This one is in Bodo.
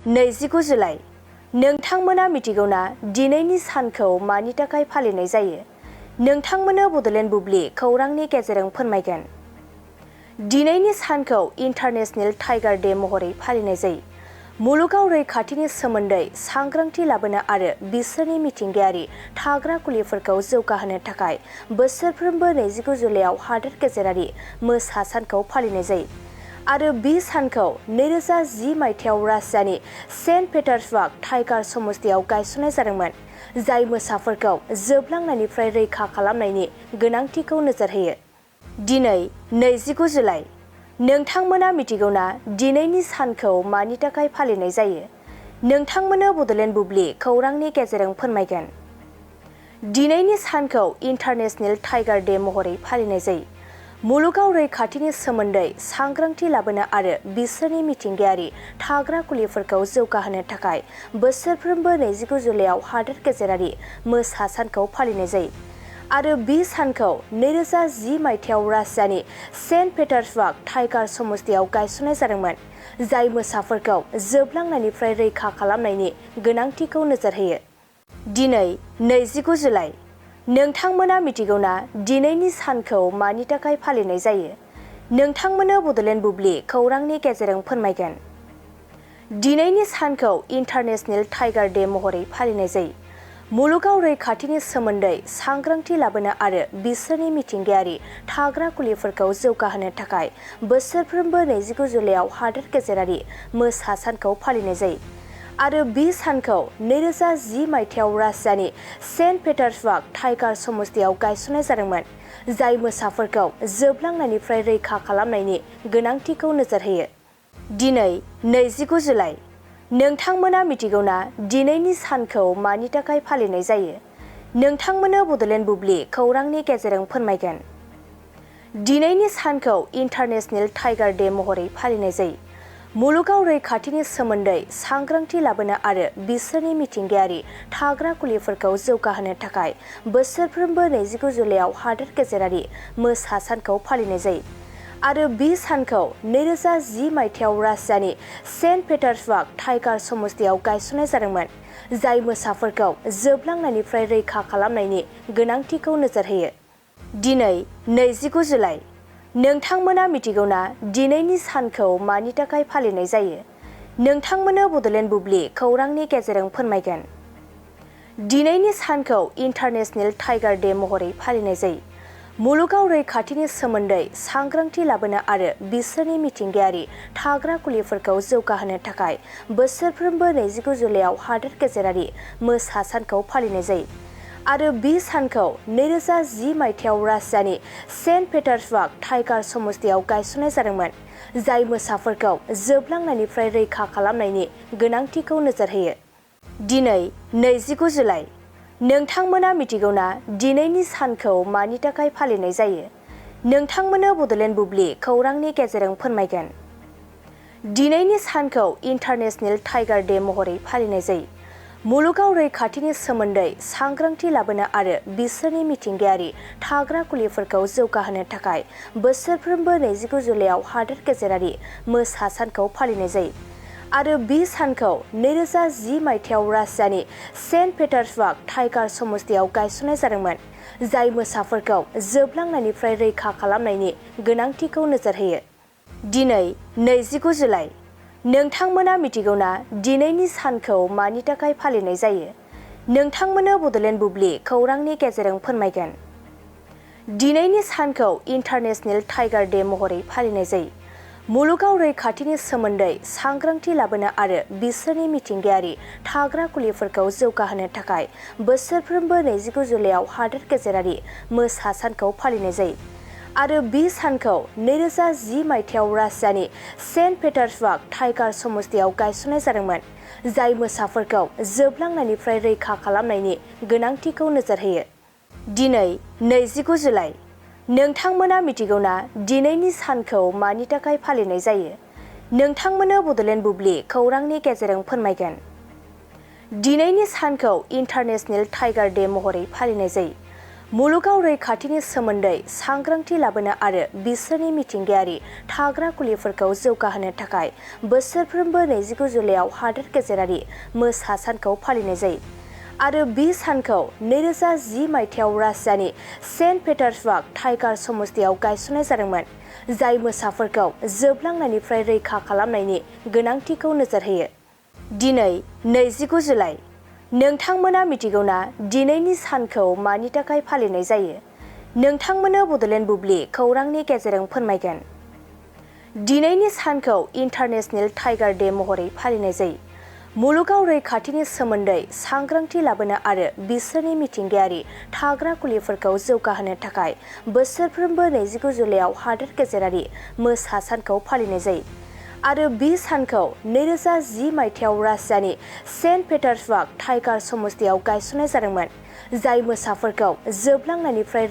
29 जुलाइ नोंथांमोना मिथिगौना दिनैनि सानखौ मानि थाखाय फालिनाय जायो? नोंथांमोननो बडलेण्ड बुब्लि खौरांनि गेजेरजों फोरमायगोन। दिनैनि सानखौ इन्टारनेशनेल टाइगार डे महरै फालिनाय जायो। मुलुगाव रैखाथिनि सोमोन्दै सांग्रांथि लाबोनो आरो बिसोरनि मिथिंगायारि थाग्रा खुलिफोरखौ जौगाहोनो थाखाय बोसोरफ्रोमबो 29 जुलाइआव हादोर गेजेरारि मोसा सानखौ फालिनाय जायो। आरो बे सानखौ 2010 मायथाइयाव रासियानि सेन्ट पिटार्सबार्ग टाइगार समष्टियाव गायसननाय जादोंमोन, जाय मोसाफोरखौ जोबलांनायनिफ्राय रैखा खालामनायनि गोनांथिखौ नोजोर होयो। दिनै 29 जुलाइ नोंथांमोना मिथिगौना दिनैनि सानखौ मानि थाखाय फालिनाय जायो? नोंथांमोननो बडलेण्ड बुब्लि खौरांनि गेजेरजों फोरमायगोन। दिनैनि सानखौ इन्टारनेशनेल टाइगार डे महरै फालिनाय जायो। मुलुगाव रैखाथिनि सोमोन्दै सांग्रांथि लाबोनो आरो बिसोरनि मिथिंगायारि थाग्रा खुलिफोरखौ जौगाहोनो थाखाय बोसोरफ्रोमबो 29 जुलाइआव हादोर गेजेरारि मोसा सानखौ फालिनाय जायो। आरो बे सानखौ 2010 मायथाइयाव रासियानि सेन्ट पिटार्सबार्ग टाइगार समष्टियाव गायसननाय जादोंमोन, जाय मोसाफोरखौ जोबलांनायनिफ्राय रैखा खालामनायनि गोनांथिखौ नोजोर होयो। दिनै 29 जुलाइ नोंथांमोना मिथिगौना दिनैनि सानखौ मानि थाखाय फालिनाय जायो? नोंथांमोननो बडलेण्ड बुब्लि खौरांनि गेजेरजों फोरमायगोन। दिनैनि सानखौ इन्टारनेशनेल टाइगार डे महरै फालिनाय जायो। मुलुगाव रैखाथिनि सोमोन्दै सांग्रांथि लाबोनो आरो बिसोरनि मिथिंगायारि थाग्रा खुलिफोरखौ जौगाहोनो थाखाय बोसोरफ्रोमबो 29 जुलाइआव हादोर गेजेरारि मोसा सानखौ फालिनाय जायो। आरो बे सानखौ 2010 मायथाइयाव रासियानि सेन्ट पिटार्सबार्ग टाइगार समष्टियाव गायसननाय जादोंमोन, जाय मोसाफोरखौ जोबलांनायनिफ्राय रैखा खालामनायनि गोनांथिखौ नोजोर होयो। दिनै 29 जुलाइ नोंथांमोना मिथिगौना दिनैनि सानखौ मानि थाखाय फालिनाय जायो? नोंथांमोननो बडलेण्ड बुब्लि खौरांनि गेजेरजों फोरमायगोन। दिनैनि सानखौ इन्टारनेशनेल टाइगार डे महरै फालिनाय जायो। मुलुगाव रैखाथिनि सोमोन्दै सांग्रांथि लाबोनो आरो बिसोरनि मिथिंगायारि थाग्रा खुलिफोरखौ जौगाहोनो थाखाय बोसोरफ्रोमबो 29 जुलाइआव हादोर गेजेरारि मोसा सानखौ फालिनाय जायो। आरो बे सानखौ 2010 मायथाइयाव रासियानि सेन्ट पिटार्सबार्ग टाइगार समष्टियाव गायसननाय जादोंमोन, जाय मोसाफोरखौ जोबलांनायनिफ्राय रैखा खालामनायनि गोनांथिखौ नोजोर होयो। दिनै 29 जुलाइ नोंथांमोना मिथिगौना दिनैनि सानखौ मानि थाखाय फालिनाय जायो? नोंथांमोननो बडलेण्ड बुब्लि खौरांनि गेजेरजों फोरमायगोन। दिनैनि सानखौ इन्टारनेशनेल टाइगार डे महरै फालिनाय जायो। मुलुगाव रैखाथिनि सोमोन्दै सांग्रांथि लाबोनो आरो बिसोरनि मिथिंगायारि थाग्रा खुलिफोरखौ जौगाहोनो थाखाय बोसोरफ्रोमबो 29 जुलाइआव हादोर गेजेरारि मोसा सानखौ फालिनाय जायो। आरो बे सानखौ 2010 मायथाइयाव रासियानि सेन्ट पिटार्सबार्ग टाइगार समष्टियाव गायसननाय जादोंमोन, जाय मोसाफोरखौ जोबलांनायनिफ्राय रैखा खालामनायनि गोनांथिखौ नोजोर होयो। दिनै 29 जुलाइ नोंथांमोना मिथिगौना दिनैनि सानखौ मानि थाखाय फालिनाय जायो? नोंथांमोननो बडलेण्ड बुब्लि खौरांनि गेजेरजों फोरमायगोन। दिनैनि सानखौ इन्टारनेशनेल टाइगार डे महरै फालिनाय जायो। मुलुगाव रैखाथिनि सोमोन्दै सांग्रांथि लाबोनो आरो बिसोरनि मिथिंगायारि थाग्रा खुलिफोरखौ जौगाहोनो थाखाय बोसोरफ्रोमबो 29 जुलाइआव हादोर गेजेरारि मोसा सानखौ फालिनाय जायो। आरो बे सानखौ 2010 मायथाइयाव रासियानि सेन्ट पिटार्सबार्ग टाइगार समष्टियाव गायसननाय जादोंमोन, जाय मोसाफोरखौ जोबलांनायनिफ्राय रैखा खालामनायनि गोनांथिखौ नोजोर होयो। दिनै 29 जुलाइ नोंथांमोना मिथिगौना दिनैनि सानखौ मानि थाखाय फालिनाय जायो? नोंथांमोननो बडलेण्ड बुब्लि खौरांनि गेजेरजों फोरमायगोन। दिनैनि सानखौ इन्टारनेशनेल टाइगार डे महरै फालिनाय जायो। मुलुगाव रैखाथिनि सोमोन्दै सांग्रांथि लाबोनो आरो बिसोरनि मिथिंगायारि थाग्रा खुलिफोरखौ जौगाहोनो थाखाय बोसोरफ्रोमबो 29 जुलाइआव हादोर गेजेरारि मोसा सानखौ फालिनाय जायो। आरो बे सानखौ 2010 मायथाइयाव रासियानि सेन्ट पिटार्सबार्ग टाइगार समष्टियाव गायसननाय जादोंमोन, जाय मोसाफोरखौ जोबलांनायनिफ्राय रैखा खालामनायनि गोनांथिखौ नोजोर होयो। दिनै 29 जुलाइ नोंथांमोना मिथिगौना दिनैनि सानखौ मानि थाखाय फालिनाय जायो? नोंथांमोननो बडलेण्ड बुब्लि खौरांनि गेजेरजों फोरमायगोन। दिनैनि सानखौ इन्टारनेशनेल टाइगार डे महरै फालिनाय जायो। मुलुगाव रैखाथिनि सोमोन्दै सांग्रांथि लाबोनो आरो बिसोरनि मिथिंगायारि थाग्रा खुलिफोरखौ जौगाहोनो थाखाय बोसोरफ्रोमबो 29 जुलाइआव हादोर गेजेरारि मोसा सानखौ फालिनाय जायो आरो बे सानखौ 2010 मायथाइयाव रासियानि सेन्ट पिटार्सबार्ग टाइगार समष्टियाव गायसननाय जादोंमोन, जाय मोसाफोरखौ जोबलांनायनिफ्राय रैखा खालामनायनि गोनांथिखौ नोजोर होयो। दिनै 29 जुलाइ। नोंथांमोना मिथिगौना दिनैनि सानखौ मानि थाखाय फालिनाय जायो? नोंथांमोननो बड'लेण्ड बुब्लि खौरांनि गेजेरजों फोरमायगोन। दिनैनि सानखौ इन्टारनेशनेल टाइगार डे महरै फालिनाय जायो। मुलुगाव रैखाथिनि सोमोन्दै सांग्रांथि लाबोनो आरो बिसोरनि मिथिंगायारि थाग्रा खुलिफोरखौ जौगाहोनो थाखाय बोसोरफ्रोमबो 29 जुलाइआव हादोर गेजेरारि मोसा सानखौ फालिनाय जायो आरो बे सानखौ 2010 मायथाइयाव रासियानि सेन्ट पिटार्सबार्ग टाइगार समष्टियाव गायसननाय जादोंमोन, जाय मोसाफोरखौ जोबलांनायनिफ्राय